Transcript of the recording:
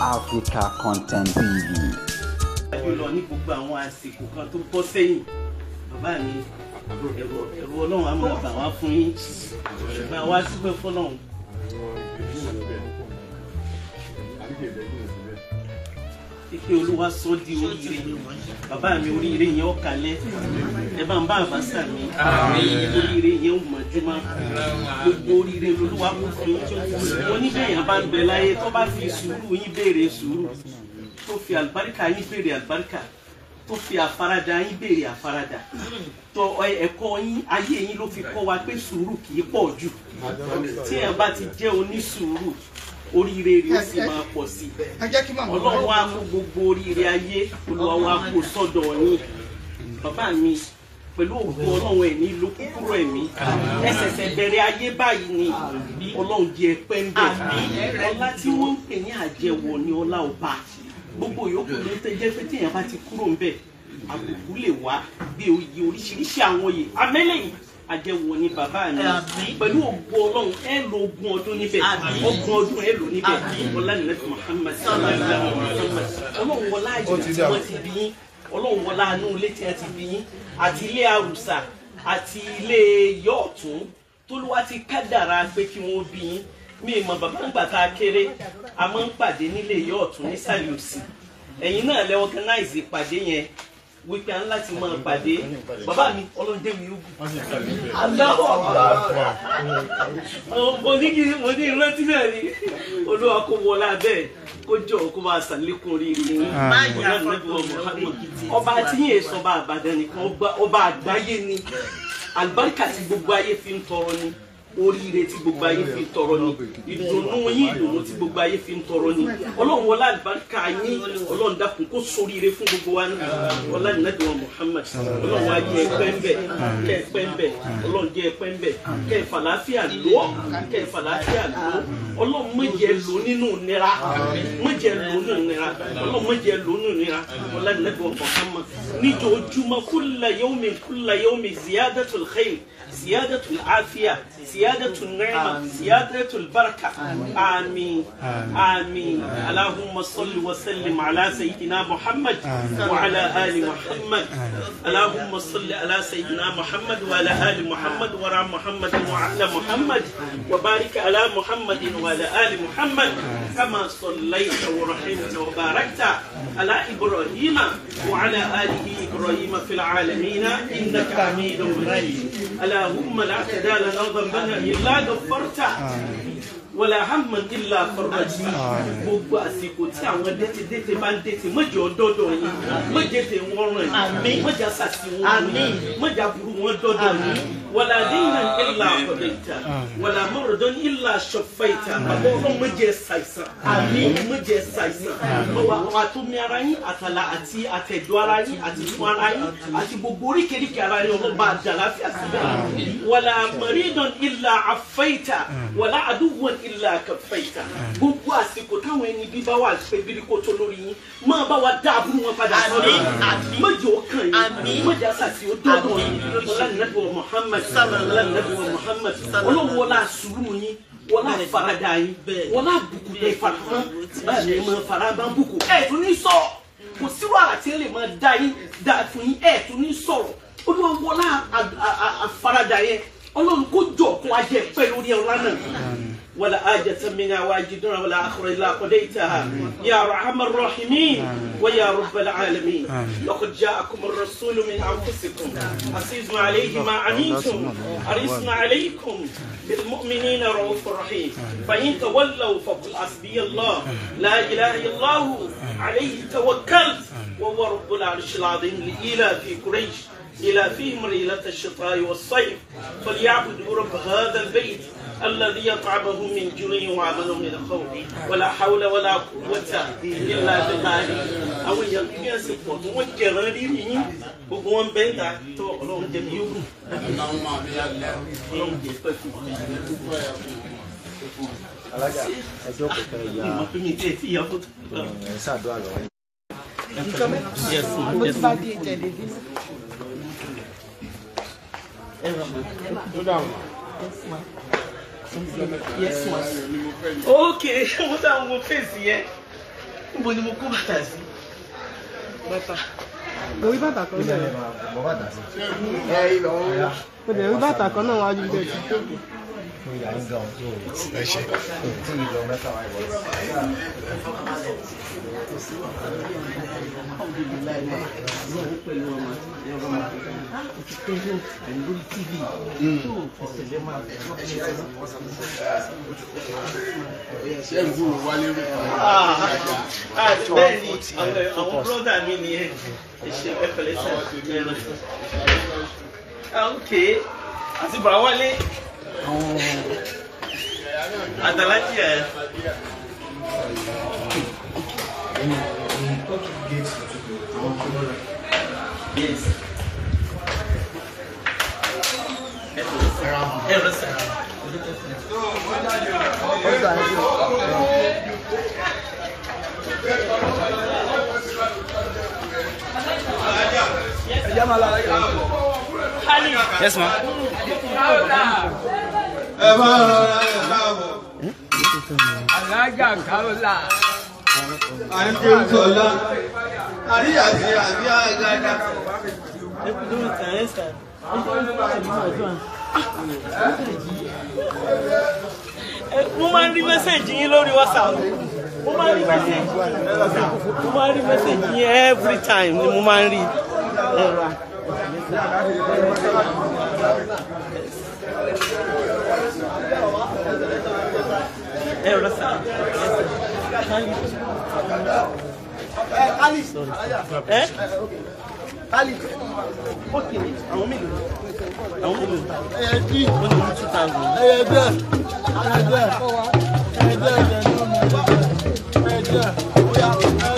Africa Content TV. Lọ ní gbogbo àwọn àsìkò kan tó bọ́ sẹ́yìn, bàbá mi, ẹ̀rù Ọlọ́run á máa bà wá fún yín, ṣùgbọ́n àwa dúpẹ́ fọlọ́run. Pé Olúwa sọ di oríire, bàbá mi, oríire yẹn ó kalẹ̀, ẹ bá ń bá àbá sàmì, oríire yẹn ó mọ̀júmọ́, gbogbo oríire lolúwa kún fún yín. Oníbẹ̀yàn bá ń bẹ láyé tó bá fi sùúrù yín béèrè sùúrù, tó fi àlùbáríkà yín béèrè àlùbáríkà, tó fi àfaradà yín béèrè àfaradà, tó ẹ̀kọ́ yín ayé yín ló fi kọ́ wa pé sùúrù kì í pọ̀ jù. Tí ẹ bá ti jẹ́ onísùúrù, oríire rẹ̀ ó sì máa pọ̀ sí i. Ọlọ́run wa kó gbogbo oríire ayé, Olúwa wa kó sọ́dọ̀ yín. Bàbá mi, pẹ̀lú ògo Ọlọ́run, ẹ̀ ní ló kúkúrú ẹ̀mí, ẹ ṣẹ̀ṣẹ̀ bẹ̀rẹ̀ ayé báyìí ni. Ọlọ́run jẹ́ pẹ́ ń bẹ̀. Ọlá tí wọ́n ń pè ní àjẹwọ̀ ni ọlá ọba. Gbogbo yòókù ló ń tẹ́jẹ́ pé téèyàn bá ti kúrò ńbẹ̀, àbùkù lè wá bí oyè, oríṣiríṣi àwọn oyè amẹ́lẹ̀ yìí. Àjẹwò ni bàbá mi, pẹ̀lú ògo Ọlọ́run, ẹ lo 20 ọdún níbẹ̀, 30 ọdún ẹ lò níbẹ̀. Ọlá nìlẹ̀ Muhammad sallallahu alaihi wasallam. Ọlọ́run wọlá àjẹ́ tí wọ́n ti bí yín, Ọlọ́run wọlá àánú ilé tí wọ́n ti bí yín, àti ilé àrùsà àti ilé yọ̀ọ̀tún tólúwa ti kádàrá pé kí wọ́n bí yín. Mi mọ̀ bàbá ń gbà tá a kéré, a máa ń pàdé nílé yọ̀ọ̀tún nísàlẹ̀ òsì. Ẹ̀yin náà lẹ organize ìpàdé yẹn wípé a ń láti máa pàdé. Bàbá mi, ọlọ́dẹ mi ó gùn. Mo ní kí mo ní ìrántí náà ni. Olúwa kó wọlé abẹ́, kó jọ kó bá ṣàlékún oríire yín. Ọba tí yín èso ọba Àbàdàn nìkan, ọba àgbáyé ni. Àlùbáríkà tí gbogbo ayé fi ń tọrọ ni, oríire tí gbogbo ayé fi ń tọrọ ni, ìdùnnú yín, ìdùnnú tí gbogbo ayé fi ń tọrọ ni. Ọlọ́run wọlé àlùbáríkà yín, Ọlọ́run dákun kó ṣoríire fún gbogbo wa ní ọlá nínú Muhammad. Ọlọ́run wá jẹ́ ẹpẹ́ ń bẹ̀, kẹ́ ẹpẹ́ ń bẹ̀. Ọlọ́run jẹ́ ẹpẹ́ ń bẹ̀, kẹ́ ẹ̀fàlàáfíà lò, kẹ́ ẹ̀fàlàáfíà lò. Ọlọ́run má jẹ́ lò nínú nira, má jẹ́ lò nínú nira. Ọlọ́run má jẹ́ lò nínú nira, ọlá nínú Muhammad. Níjojúmọ́, kulla yawmin, kulla yawmin, ziyadatul khayr, ziyadatul afiya, ziyadatul النعمة، زيادة البركة. آمين آمين. اللهم صل وسلم على سيدنا محمد وعلى آل محمد. اللهم صل على سيدنا محمد وعلى آل محمد وعلى محمد وعلى محمد، وبارك على محمد وعلى آل محمد، كما صليت ورحمت وباركت على إبراهيم وعلى آله إبراهيم في العالمين إنك حميد مجيد. اللهم لا تدع لنا ذنبا إلا غفرته ولا هما إلا فرجته. Gbogbo àsìkò tí àwọn dẹ́tẹ̀dẹ́tẹ̀ bá ń dẹ́tẹ̀, mọ́jọ́ dọ́dọ̀ yín, mọ́jẹ́ tẹ̀ wọ́n ràn yín, mọ́jà sàtì wọn yín, mọ́jà burú wọn dọ́dọ̀ yín. ولا دينا إلا قضيته ولا مرضا إلا شفيته. Bàbá, ọlọ́run mọ́jẹ́ ṣàìsàn, mọ́jẹ́ ṣàìsàn. Àtomi ara yín, àtàlà àti àtẹ̀dọ̀ ara yín, àti fún ara yín, àti gbogbo oríkèéríkèé ara yín, ọlọ́ba àdàláfíà síbẹ̀. ولا مريضا إلا عافيته ولا عدوا إلا كفيته. Gbogbo àsìkò táwọn ẹni bí bá wà pé bíríkótó lórí yín, máa bá wa dá àbúrò wọn padà sọ́dọ̀ yín, mọ́jọ́ ó kàn yín, mọ́jọ́ àṣàṣì ó dọ́dọ̀ yín. Ọlá Muhammad sallallahu Muhammad. Ọlọ́run wọlá sùúrù yín, wọlá faradà yín, wọlá bùkún tẹ faramọ́ báyìí ẹ máa fara bá bùkún, ẹ tún ní sọ kò sí wàhálà tí ẹ lè máa dá yín dá fún yín, ẹ tún ní sọ̀rọ̀. Olúwa wọlá àfaradà yẹn, Ọlọ́run kó jọ kó a jẹ pẹ́ lórí ọlá náà. ولا حاجة من حوائج الدنيا والآخرة إلا قضيتها يا أرحم الراحمين ويا رب العالمين. لقد جاءكم الرسول من أنفسكم، عزيز عليه ما عنتم، حريص عليكم بالمؤمنين رؤوف رحيم. فإن تولوا فقل حسبي الله لا إله إلا هو، عليه توكلت وهو رب العرش العظيم. لإيلاف قريش، إيلافهم رحلة الشتاء والصيف، فليعبدوا رب هذا البيت الذي أطعمهم من جوع وآمنهم من خوف. ولا حول ولا قوة إلا بالله. Àwọn èèyàn bí wọ́n ṣe pọ̀ tó, wọ́n jẹ̀rán rírì yín, gbogbo wọn bẹ́ẹ̀ ta tó. Ọlọ́run jẹ́ mi yóò gùn, Ọlọ́run jẹ́ pẹ́ fún wa. Alájà, ẹ jókòó kẹ́ ẹ yá. Ìmọ̀ pé mi tẹ̀ tí ìyá fótó. Ẹ ṣàdúrà lọ́wọ́. Yes, Mo yes. ti bá dé ìjẹ̀lẹ̀ bí. Yes, ma. Yes, ma. Okay, mo ta wo fèsì yẹn. Níbo ni mo kó bàtà sí? Bàtà. Mo rí bàtà kan náà. Mo bàtà sí. Mo dẹ̀ rí bàtà kan náà wájú bẹ́ẹ̀ tí jókòó. Mo yà ń gan tó ẹ ṣe. Tí ìlọ mẹ́ta wáyé wọlé. Ṣé ń gbúrò wálé rí? Bẹ́ẹ̀ ni, àwọn brọ́dà mi ni ẹ ṣe ẹ pẹ̀lẹ́ sẹ́ ẹ lọ sí. Ok, àti bàrà wálé. Àdàlájì ẹ. Yes. Ẹ lọ sí. Yes, ma. Ẹ máa rọra ẹ káàbọ̀. Alájà Kaola. À ń ké sọlá. Àríyá sí àbí àgàdà. Mo máa ń rí message yín lórí WhatsApp. Mo máa ń rí message. Mo máa ń rí message yín every time ni mo máa ń rí. Ẹ rọ sá. Ẹ? Ok, àwọn mélòó? Àwọn mélòó? Wọ́n ní 2,000.